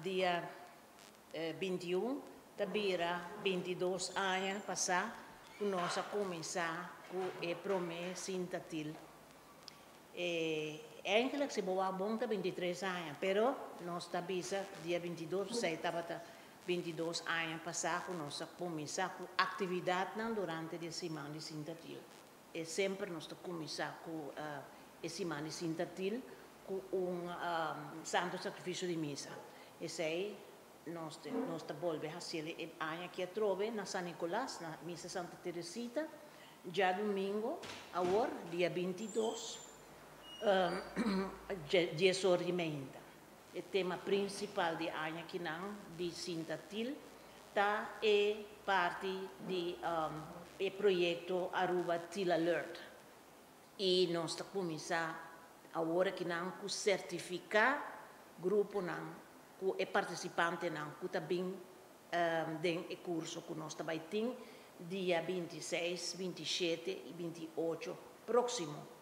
Dia 21 ta bira 22 aña pasá ku nos a kuminsá ku e promé Sinta Til. Eigenlijk si bo bon ta 23 aña, pero nos ta bisa dia 22, esei tabata 22 aña pasá ku nos a kuminsá ku aktividatnan durante e siman di Sinta Til. I semper nos ta kuminsá ku e siman di Sinta Til ku un santo sakrifisio di misa. Esei nos ta bolbe hasi e aña aki atrobe na San Nicolas, na Misa Santa Teresita, djadumingu, awor, dia 22, 10:30. E tema prinsipal di aña akinan di Sinta Til ta e parti di e proyekto Aruba Til Alert. I nos ta kuminsá awor akinan ku sertifiká gruponan ku e partisipantenan ku ta bin den e kurso ku nos ta bai tin dia 26, 27 i 28 próksimo.